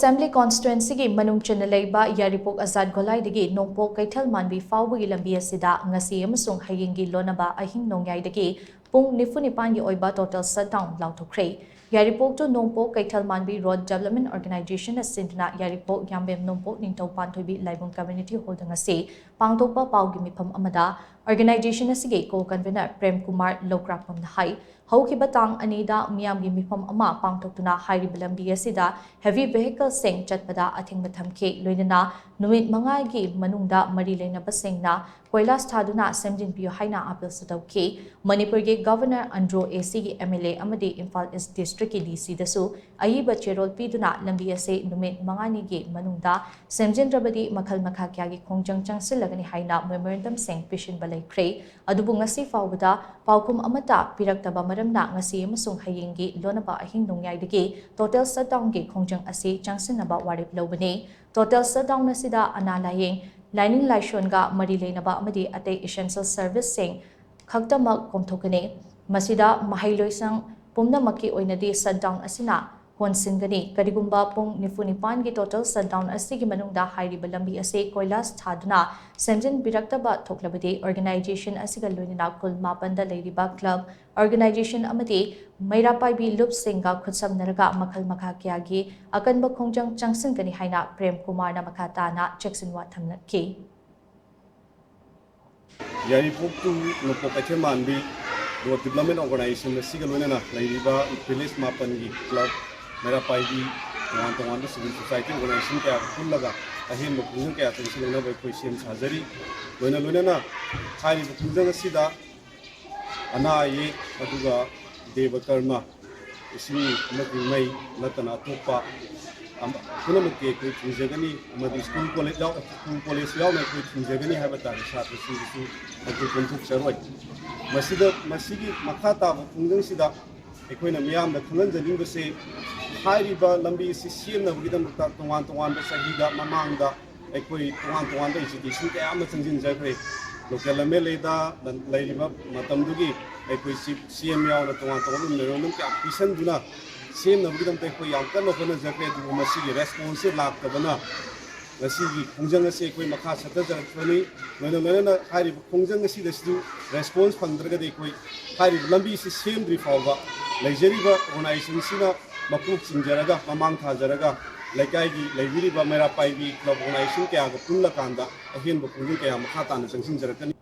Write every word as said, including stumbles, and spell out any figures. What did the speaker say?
Assembly ꯀꯣꯟꯁꯇꯤꯇ꯭ꯋꯦꯟꯁꯤꯒꯤ ꯃꯅꯨꯡ ꯆꯟꯅ ꯂꯩꯕ ꯌꯥꯏꯔꯤꯄꯣꯛ ꯑꯖꯥꯠ ꯒꯣꯂꯥꯏꯗꯒꯤ ꯅꯣꯡꯄꯣꯛ ꯀꯩꯊꯦꯜ ꯃꯥꯟꯕꯤ ꯐꯥꯎꯕꯒꯤ ꯂꯝꯕꯤ ꯑꯁꯤꯗ ꯉꯁꯤ ꯑꯃꯁꯨꯡ ꯍꯌꯦꯡꯒꯤ ꯂꯣꯟꯅꯕ ꯑꯍꯤꯡ ꯅꯣꯡꯌꯥꯏꯗꯒꯤ ꯄꯨꯡ ꯅꯤꯐꯨ ꯅꯤꯄꯥꯟꯒꯤ ꯑꯣꯏꯕ total shutdown ꯂꯥꯎꯊꯣꯛꯈ꯭ꯔꯦ꯫ ꯌꯥꯏꯔꯤꯄꯣꯛ to ꯅꯣꯡꯄꯣꯛ ꯀꯩꯊꯦꯜ ꯃꯥꯟꯕꯤ ꯔꯣꯗ ꯗꯦꯕꯂꯞꯃꯦꯟ ꯑꯣꯔꯒꯅꯥꯏꯖꯦꯁꯟꯅ ꯁꯤꯟꯗꯨꯅ ꯌꯥꯏꯔꯤꯄꯣꯛ ꯌꯥꯝꯕꯦꯝ ꯅꯣꯡꯄꯣꯛ ꯅꯤꯡꯊꯧ ꯄꯥꯟꯊꯣꯏꯕꯤ ꯂꯥꯏꯕꯨꯡ ꯀꯝꯃ꯭ꯌꯨꯅꯤꯇꯤ ꯍꯣꯜꯗ ꯉꯁꯤ ꯄꯥꯡꯊꯣꯛꯄ ꯄꯥꯎꯒꯤ ꯃꯤꯐꯝ ꯑꯃꯗ ꯑꯣꯔꯒꯅꯥꯏꯖꯦꯁꯟ ꯑꯁꯤꯒꯤ ꯀꯣ ꯀꯟꯚꯤꯅꯔ ꯄ꯭ꯔꯦꯝ ꯀꯨꯃꯥꯔ ꯂꯧꯀ꯭ꯔꯥꯛꯄꯝꯅ ꯍꯥꯏ, ꯍꯧꯈꯤꯕ ꯇꯥꯡ ꯑꯅꯤꯗ ꯃꯤꯌꯥꯝꯒꯤ ꯃꯤꯐꯝ ꯑꯃ ꯄꯥꯡꯊꯣꯛꯇꯨꯅ ꯍꯥꯏꯔꯤꯕ ꯂꯝꯕꯤ ꯑꯁꯤꯗ ꯍꯦꯚꯤ ꯚꯦꯍꯤꯀꯜꯁꯤꯡ ꯆꯠꯄꯗ ꯑꯊꯤꯡꯕ ꯊꯝꯈꯤ꯫ ꯂꯣꯏꯅꯅ ꯅꯨꯃꯤꯠ ꯃꯉꯥꯒꯤ ꯃꯅꯨꯡꯗ ꯃꯔꯤ ꯂꯩꯅꯕꯁꯤꯡꯅ ꯀꯣꯏꯂꯥꯁ ꯊꯥꯗꯨꯅ ꯁꯦꯝꯖꯤꯟꯕꯤꯌꯨ ꯍꯥꯏꯅ ꯑꯥꯄꯤꯜꯁꯨ ꯇꯧꯈꯤ꯫ ꯃꯅꯤꯄꯨꯔꯒꯤ ꯒꯚꯔꯅꯔ ꯑꯟꯗ꯭ꯔꯣ ꯑꯦꯁꯤꯒꯤ ꯑꯦꯝ ꯑꯦꯜ ꯑꯦ ꯑꯃꯗꯤ ꯏꯝꯐꯥꯜ ꯏꯁ ꯗꯤꯁꯇ꯭ꯔꯤꯛꯀꯤ ꯗꯤ ꯁꯤꯗꯁꯨ ꯑꯏꯕ ꯆꯦꯔꯣꯜ ꯄꯤꯗꯨꯅ ꯂꯝꯕꯤ ꯑꯁꯤ ꯅꯨꯃꯤꯠ ꯃꯉꯥꯅꯤꯒꯤ ꯃꯅꯨꯡꯗ ꯁꯦꯝꯖꯤꯟꯗ꯭ꯔꯕꯗꯤ ꯃꯈꯜ ꯃꯈꯥ ꯀꯌꯥꯒꯤ ꯈꯣꯡꯖꯪ ꯆꯪꯁꯤꯜꯂꯒꯅꯤ ꯍꯥꯏꯅ ꯃꯦꯃꯣꯔꯦꯟꯗꯝꯁꯤꯡ ꯄꯤꯁꯤꯟꯕ ꯂꯩꯈ꯭ꯔꯦ꯫ ꯑꯗꯨꯕꯨ ꯉꯁꯤ ꯐꯥꯎꯕꯗ ꯄꯥꯎꯈꯨꯝ ꯑꯃꯠꯇ ꯄꯤꯔꯛꯇꯕ ꯃꯔꯝꯅ ꯉꯁꯤ ꯑꯃꯁꯨꯡ ꯍꯌꯦꯡꯒꯤ ꯂꯣꯟꯅꯕ ꯑꯍꯤꯡ ꯅꯣꯡꯌꯥꯏꯗꯒꯤ total shutdownꯒꯤ ꯈꯣꯡꯖꯪ ꯑꯁꯤ ꯆꯪꯁꯤꯟꯅꯕ ꯋꯥꯔꯦꯞ ꯂꯧꯕꯅꯤ꯫ Total shutdown ꯑꯁꯤꯗ ꯑꯅꯥ ꯂꯥꯌꯦꯡ, ꯂꯥꯏꯅꯤꯡ ꯂꯥꯏꯁꯣꯟꯒ ꯃꯔꯤ ꯂꯩꯅꯕ ꯑꯃꯗꯤ ꯑꯇꯩ essential serviceꯁꯤꯡ ꯈꯛꯇꯃꯛ ꯀꯣꯝꯊꯣꯛꯀꯅꯤ꯫ ꯃꯁꯤꯗ ꯃꯍꯩꯂꯣꯏꯁꯪ ꯄꯨꯝꯅꯃꯛꯀꯤ ꯑꯣꯏꯅꯗꯤ shutdown ꯑꯁꯤꯅ ꯀꯣꯟꯁꯤꯟꯒꯅꯤ꯫ ꯀꯔꯤꯒꯨꯝꯕ ꯄꯨꯡ ꯅꯤꯐꯨ ꯅꯤꯄꯥꯟꯒꯤ total shutdown ꯑꯁꯤꯒꯤ ꯃꯅꯨꯡꯗ ꯍꯥꯏꯔꯤꯕ ꯂꯝꯕꯤ ꯑꯁꯤ ꯀꯣꯏꯂꯥꯁ ꯊꯥꯗꯨꯅ ꯁꯦꯝꯖꯤꯟꯕꯤꯔꯛꯇꯕ ꯊꯣꯛꯂꯕꯗꯤ ꯑꯣꯔꯒꯅꯥꯏꯖꯦꯁꯟ ꯑꯁꯤꯒ ꯂꯣꯏꯅꯅ ꯈꯨꯜ ꯃꯥꯄꯟꯗ ꯂꯩꯔꯤꯕ ꯀ꯭ꯂꯕ, ꯑꯣꯔꯒꯅꯥꯏꯖꯦꯁꯟ ꯑꯃꯗꯤ ꯃꯩꯔꯥ ꯄꯥꯏꯕꯤ ꯂꯨꯞꯁꯤꯡꯒ ꯈꯨꯠꯁꯝꯅꯔꯒ ꯃꯈꯜ ꯃꯈꯥ ꯀꯌꯥꯒꯤ ꯑꯀꯟꯕ ꯈꯣꯡꯖꯪ ꯆꯪꯁꯤꯟꯒꯅꯤ ꯍꯥꯏꯅ ꯄ꯭ꯔꯦꯝ ꯀꯨꯃꯥꯔꯅ ꯃꯈꯥ ꯇꯥꯅ ꯆꯦꯛꯁꯤꯟꯋꯥ ꯊꯝꯂꯛꯈꯤ꯫ ꯌꯥꯏꯔꯤꯄꯣꯛ to ꯅꯣꯡꯄꯣꯛ ꯀꯩꯊꯦꯜ ꯃꯥꯟꯕꯤ ꯔꯣꯗ ꯗꯤꯕ꯭ꯂꯞꯃꯦꯟ ꯑꯣꯔꯒꯅꯥꯏꯖꯦꯁꯟ ꯑꯁꯤꯒ ꯂꯣꯏꯅꯅ ꯂꯩꯔꯤꯕ ꯚꯤꯂꯦꯖ ꯃꯥꯄꯟꯒꯤ ꯀ꯭ꯂꯕ, ꯃꯩꯔꯥ ꯄꯥꯏꯕꯤ, ꯇꯣꯉꯥꯟ ꯇꯣꯉꯥꯟꯕ ꯁꯤꯚꯤꯜ ꯁꯣꯁꯥꯏꯇꯤ ꯑꯣꯔꯒꯅꯥꯏꯖꯦꯁꯟ ꯀꯌꯥꯒ ꯄꯨꯜꯂꯒ ꯑꯍꯦꯟꯕ ꯈꯣꯡꯖꯪ ꯀꯌꯥ ꯆꯪꯁꯤꯟꯅꯅꯕ ꯑꯩꯈꯣꯏ ꯁꯦꯝ ꯁꯥꯖꯔꯤ꯫ ꯂꯣꯏꯅ ꯂꯣꯏꯅꯅ ꯍꯥꯏꯔꯤꯕ ꯈꯣꯡꯖꯪ ꯑꯁꯤꯗ ꯑꯅꯥ ꯑꯌꯦꯛ ꯑꯗꯨꯒ ꯗꯦꯕ ꯀꯔꯃ, ꯏꯁꯤꯡ ꯑꯃꯗꯤ ꯃꯩ ꯅꯠꯇꯅ ꯑꯇꯣꯞꯄ ꯑꯃ ꯄꯨꯝꯅꯃꯛꯀꯤ ꯑꯩꯈꯣꯏ ꯊꯤꯡꯖꯒꯅꯤ ꯑꯃꯗꯤ ꯁ꯭ꯀꯨꯜ ꯀꯣꯂꯦꯖ ꯌꯥꯎ-, ꯁ꯭ꯀꯨꯜ ꯀꯣꯂꯦꯖ ꯌꯥꯎꯅ ꯑꯩꯈꯣꯏ ꯊꯤꯡꯖꯒꯅꯤ ꯍꯥꯏꯕ ꯇꯥꯔꯦ꯫ ꯁꯥꯇ꯭ꯔꯁꯤꯡꯒꯤꯁꯨ ꯑꯩꯈꯣꯏ ꯀꯣꯝꯊꯣꯛꯆꯔꯣꯏ꯫ ꯃꯁꯤꯗ, ꯃꯁꯤꯒꯤ ꯃꯈꯥ ꯇꯥꯕ ꯈꯣꯡꯖꯪꯁꯤꯗ ꯑꯩꯈꯣꯏꯅ ꯃꯤꯌꯥꯝꯗ ꯈꯪꯍꯟꯖꯅꯤꯡꯕꯁꯦ, ꯍꯥꯏꯔꯤꯕ ꯂꯝꯕꯤ ꯑꯁꯤ ꯁꯦꯝꯅꯕꯒꯤꯗꯃꯛꯇ ꯇꯣꯉꯥꯟ ꯇꯣꯉꯥꯟꯕ ꯆꯍꯤꯗ ꯃꯃꯥꯡꯗ ꯑꯩꯈꯣꯏ ꯇꯣꯉꯥꯟ ꯇꯣꯉꯥꯟꯕ institution ꯀꯌꯥ ꯑꯃ ꯆꯪꯁꯤꯟꯖꯈ꯭ꯔꯦ꯫ Local MLAꯗ ꯂꯩꯔꯤꯕ ꯃꯇꯝꯗꯨꯒꯤ ꯑꯩꯈꯣꯏ ꯆꯤꯐ ꯁꯤ ꯑꯦꯝ ꯌꯥꯎꯅ ꯇꯣꯉꯥꯟ ꯇꯣꯉꯥꯟꯕ memorandum ꯀꯌꯥ ꯄꯤꯁꯟꯗꯨꯅ ꯁꯦꯝꯅꯕꯒꯤꯗꯃꯛꯇ ꯑꯩꯈꯣꯏ ꯌꯥꯝ ꯀꯟꯅ ꯍꯣꯠꯅꯖꯈ꯭ꯔꯦ꯫ ꯑꯗꯨꯕꯨ ꯃꯁꯤꯒꯤ ꯔꯦꯁꯄꯣꯟꯁꯁꯦ ꯂꯥꯛꯇꯕꯅ ꯉꯁꯤꯒꯤ ꯈꯣꯡꯖꯪ ꯑꯁꯤ ꯑꯩꯈꯣꯏ ꯃꯈꯥ ꯆꯠꯊꯖꯔꯛꯄꯅꯤ꯫ ꯂꯣꯏꯅ ꯂꯣꯏꯅꯅ ꯍꯥꯏꯔꯤꯕ ꯈꯣꯡꯖꯪ ꯑꯁꯤꯗꯁꯨ ꯔꯦꯁꯄꯣꯟꯁ ꯐꯪꯗ꯭ꯔꯒꯗꯤ ꯑꯩꯈꯣꯏ ꯍꯥꯏꯔꯤꯕ ꯂꯝꯕꯤꯁꯤ ꯁꯦꯝꯗ꯭ꯔꯤ ꯐꯥꯎꯕ ꯂꯩꯖꯔꯤꯕ ꯑꯣꯔꯒꯅꯥꯏꯖꯦꯁꯟꯁꯤꯅ ꯃꯀꯣꯛ ꯆꯤꯡꯖꯔꯒ, ꯃꯃꯥꯡ ꯊꯥꯖꯔꯒ, ꯂꯩꯀꯥꯏꯒꯤ ꯂꯩꯕꯤꯔꯤꯕ ꯃꯩꯔꯥ ꯄꯥꯏꯕꯤ ꯀ꯭ꯂꯕ ꯑꯣꯔꯒꯅꯥꯏꯖꯦꯁꯟ ꯀꯌꯥꯒ ꯄꯨꯜꯂꯀꯥꯟꯗ ꯑꯍꯦꯟꯕ ꯈꯣꯡꯖꯪ ꯀꯌꯥ ꯃꯈꯥ ꯇꯥꯅ ꯆꯪꯁꯤꯟꯖꯔꯛꯀꯅꯤ꯫